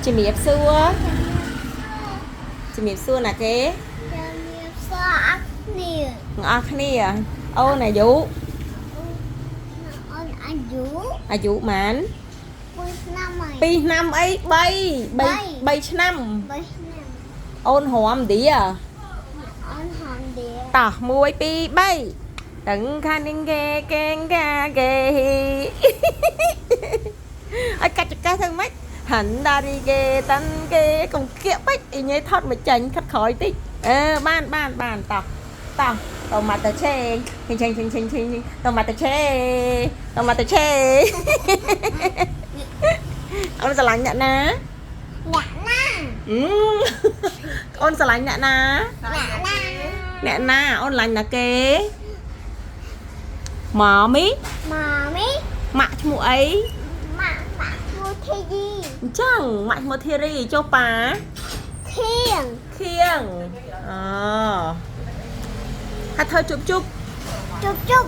ជំរាបសួរជំរាបសួរណាគេ ជំរាបសួរអរគ្នា ទាំងអស់គ្នាអូនអាយុ អូនអាយុ អាយុប៉ុន្មាន 2ឆ្នាំហើយ 2ឆ្នាំអី3 3 3ឆ្នាំ 3ឆ្នាំ អូនរំឌី អូនហំឌី តោះ1 2 3តឹងខានីងគេកេងកាគេឲ្យកាច់ចកេះធ្វើម៉េចហាន់ដារីគេតាន់គេកុំគៀកពេចអ៊ីញ៉េថត់មកចាញ់ខិតក្រោយតិចអឺបានបានបានតោះតោះតម៉ាតាឆេឆេងឆេងឆេងឆេងឆេងតម៉ាតាឆេតម៉ាតាឆេអូនស្រឡាញ់អ្នកណា អ្នកណា អឺអូនស្រឡាញ់អ្នកណា អ្នកណា អ្នកណាអូនឡាញ់ណាគេម៉មី ម៉ាមី ម៉ាក់ឈ្មោះអី ម៉ាក់ម៉ាក់ឈ្មោះធីយី អញ្ចឹងម៉ាក់ឈ្មោះធីរីចុះប៉ា ធៀង ខៀងអូហើយធ្វើជប់ជប់ ជុបជុប